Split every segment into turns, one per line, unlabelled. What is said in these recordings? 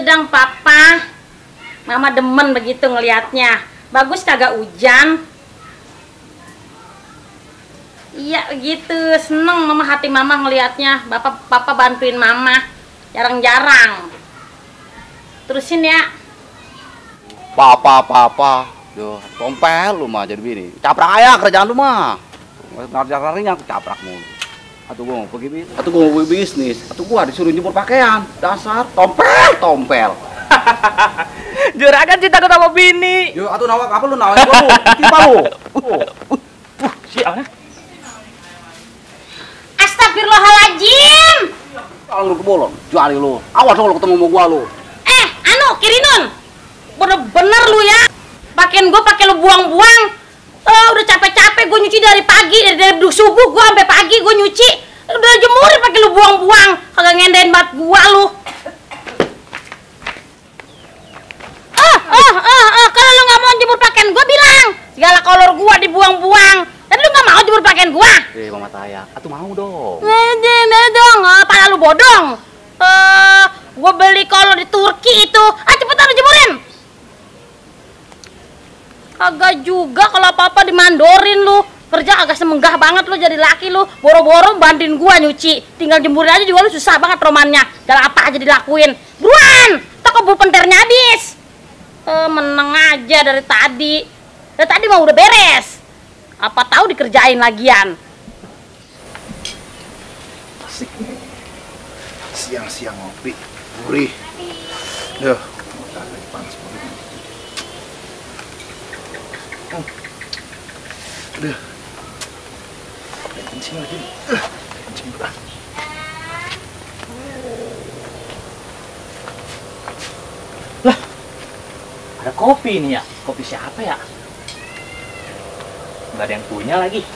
dong papa. Mama demen begitu ngelihatnya. Bagus kagak hujan. Iya begitu, seneng mama, hati mama ngelihatnya. Papa bantuin mama. Jarang-jarang. Terusin ya.
Papa. Yo, tompel lu mah jadi bini. Caprak aja kerjaan lu mah. Ngarjar-ngarjarnya aku caprak mulu. Atuh gua mau pergi bisnis. Atuh gua disuruh jemur pakaian. Dasar tompel.
Juragan cinta sama bini.
Yo, atuh nawak apa lu nawain gua lu? Tiba lu.
Siapa?
Astagfirullahaladzim.
Kalau lu kebolon, juali lu. Awas lu ketemu sama gua lu.
Kirinun. Bener-bener lu ya. Pakaian gua pakai lu buang-buang. Udah capek-capek gua nyuci dari pagi, dari subuh gua sampai pagi gua nyuci. Udah jemurin pakai lu buang-buang. Kagak ngendain banget gua lu. Kalau lu nggak mau jemur pakaian gua bilang. Segala kolor gua dibuang-buang. Dan lu nggak mau jemur pakaian gua?
Mama Taya, atuh mau dong.
Dong, pala lu bodong. Gua beli kolor di Turki itu. Cepetan lu jemurin. Kagak juga kalau apa-apa dimandorin lu. Kerja agak semenggah banget lu jadi laki lu. Boro-boro bantuin gua nyuci. Tinggal jemurin aja juga lu susah banget romannya. Jalan apa aja dilakuin. Buruan, toko bulu penternya habis. Meneng aja dari tadi. Dari tadi mah udah beres. Apa tahu dikerjain lagian.
Asik. Siang-siang ngopi. Gurih. Duh, panas banget. Udah. Kencing lagi. Kencing berat.
Lah, ada kopi nih ya. Kopi siapa ya? Nggak ada yang punya lagi.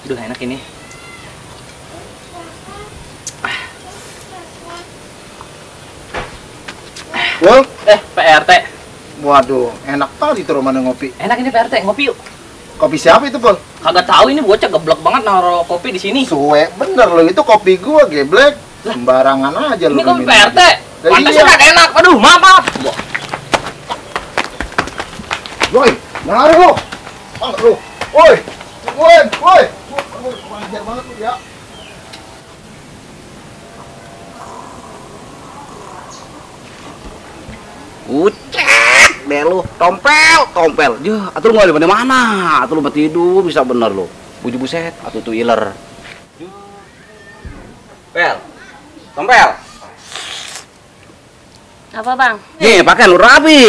Aduh, enak ini.
Wah,
PRT.
waduh, enak kali itu Romana ngopi.
Enak ini PRT, ngopi yuk.
Kopi siapa itu, Pol?
Kagak tahu ini bocah geblek banget naruh kopi di sini.
Suwe, bener loh, itu kopi gua, geblek. Sembarangan aja lu.
Ini kopi
minum.
PRT.
Lah
Pantasnya
iya.
kagak enak. Aduh, maaf.
Woi, mari lu. Lu. Woi. Woi. Wajar banget lu ya.
Ucek deh lu, tompel. Ya, atuh lu nggak di mana? Atuh lu mah tidur bisa bener lu. Buju buset, atuh tuh iler. Tompel.
Apa bang?
Nih, pakaian lu rapi.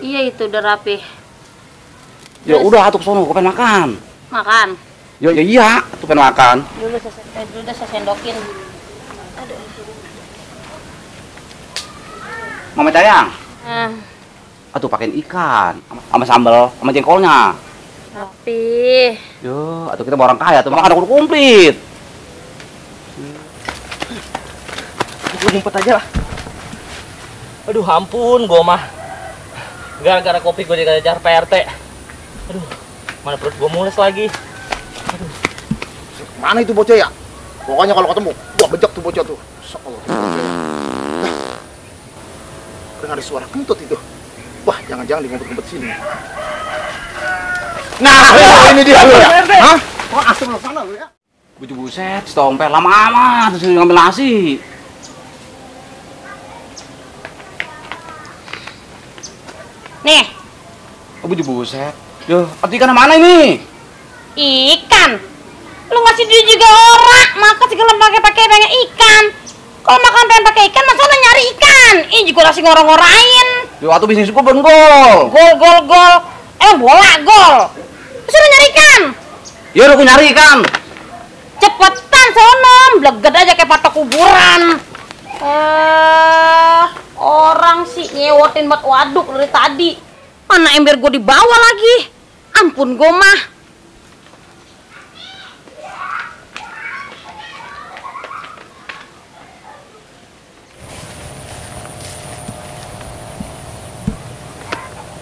Iya itu udah rapi.
Ya udah, atuh kesono, gua pengen makan.
Makan.
Ya iya, atuh pengen makan.
Dulu saya sendokin.
Mama Cayang,
Nah,
atuh pakein ikan, sama sambal, sama jengkolnya.
rapi.
Yo, atuh kita orang kaya, tuh makan udah komplit.
Gue ngumpet aja lah. Aduh, ampun, gue mah. Gara-gara kopi gue dikejar PRT. Aduh, mana perut gue mules lagi.
Mana itu bocah ya? Pokoknya kalau ketemu, gua bejek tuh bocah tuh. Insyaallah. Dengar suara kentut itu. Wah, jangan-jangan di ngumpet-ngumpet sini. Nah, ini dia lu ya. Hah? Kok asem lu sana lu ya?
Buju buset, tompel lama amat, terus ngambil nasi.
Nih,
Buju buset. Yo, ikan mana ini?
ikan. Lu ngasih dia juga orang, makan segala pakai banyak ikan. Kalau makan pengen pakai ikan, masa lu nyari ikan? Ih, juga nasi ngorong-ngorain.
Yo, atuh bisnis gua belum gol.
Gol. Bola gol. Suruh nyari ikan.
Ya udah, gua nyari ikan.
Cepetan sono, bleget aja kayak patok kuburan. Orang sih nyewotin buat waduk dari tadi. Mana ember gue dibawa lagi. Ampun gue mah.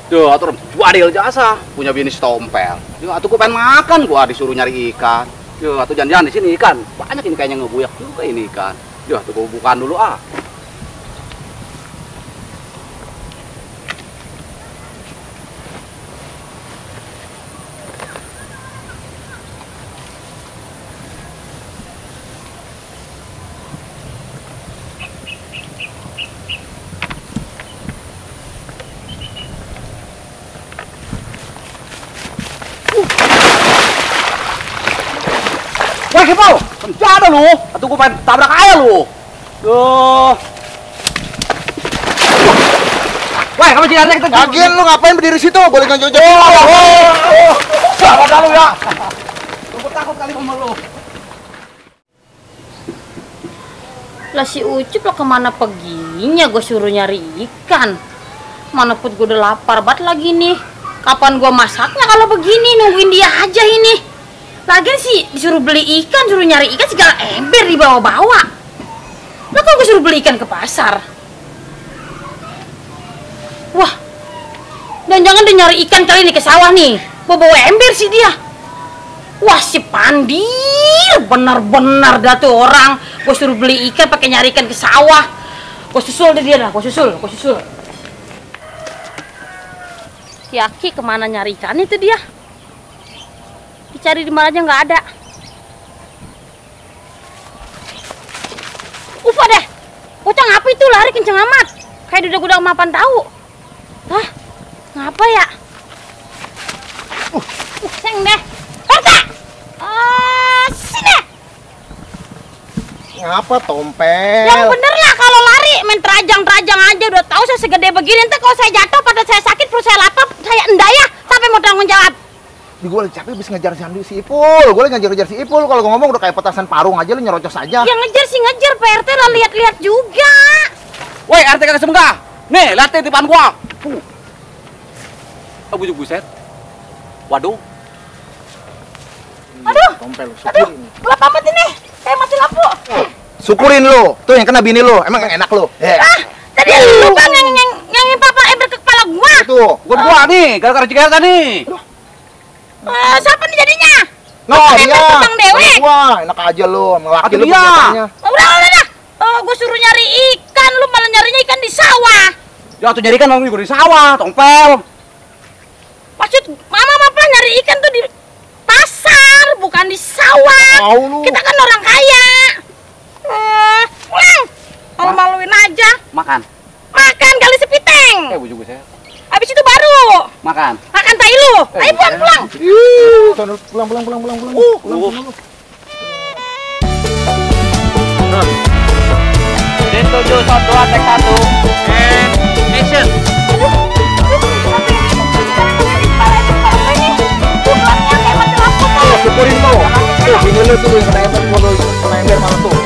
Yo, atuh juadil jasa, punya bisnis tompel. Yo, atuh gua pengen makan, gua disuruh nyari ikan. Yo, atuh jangan-jangan di sini ikan. Banyak ini kayaknya ngebuyak juga ini ikan. Yo, atuh gua bukaan dulu ah. lagi, Pol. Penjara lu. Atuh gua pengen tabrak aja lu. Duh. Woi, kamu jalan kita.
Lagian lu ngapain berdiri situ? Boleh nggak jauh-jauh?
Sabar dah lu ya. Lu takut kali sama lu.
Lah si Ucup lah kemana peginya, gue suruh nyari ikan. Mana pun gue udah lapar banget lagi nih. Kapan gue masaknya kalau begini, nungguin dia aja ini. Lagian sih disuruh beli ikan, suruh nyari ikan segala ember dibawa-bawa. Lah kok gue suruh beli ikan ke pasar? Wah, dan jangan dia nyari ikan kali ini ke sawah nih. Bawa ember sih dia. Wah, si Pandir benar-benar dah tuh orang. Gue suruh beli ikan pakai nyari ikan ke sawah. Gue susul deh dia dah, gue susul. Si Aki kemana nyari ikan itu dia? Dicari di mana aja nggak ada. Ufa deh, bocah ngapa itu lari kenceng amat? Kayak udah gudang mapan tahu. Hah? Ngapa ya? Seng deh. Perta! Sini!
Ngapa tompel?
Yang bener lah kalau lari main terajang-terajang aja. Udah tahu saya segede begini, ntar kalau saya jatuh pada saya sakit perut saya lapar, saya endaya sampai mau tanggung jawab.
Gue lagi capek habis ngejar si Ipul. Gue lagi ngejar si Ipul. Kalau gue ngomong udah kayak petasan parung aja, lu nyerocos aja.
Yang ngejar sih ngejar, PRT lah lihat-lihat juga.
Woi, RT kagak semenggah. Nih, lihat nih depan gua. Buset. Waduh.
Aduh,
Tompel,
aduh,
syukurin.
gelap amat ini. Kayak mati lampu.
Syukurin lu. Tuh yang kena bini lu. Emang yang enak lu.
Tadi lu bang yang papa ember ke kepala gua.
Tuh.
Gua nih, gara-gara Cikarta nih.
Siapa nih jadinya?
No,
Ember
dia.
Bang Dewe.
Wah, enak aja lu. Sama laki
Atuh
lu
dia.
biasanya.
Udah. Gua suruh nyari ikan, lu malah nyarinya ikan di sawah.
Ya tuh jadi kan mau di sawah, Tompel.
Maksud mama papa nyari ikan tuh di pasar, bukan di sawah.
Tahu lu.
Kita kan orang kaya. Pulang. Malu-maluin aja.
Makan.
Makan kali sepiteng.
Buset.
Habis itu baru
Makan.
makan tai lu. Ayo pulang.
Sono, pulang.
Di 7 shot 2 take 1 and action.
Syukurin tuh. Tuh, bini lu tuh yang kena ember malam tuh.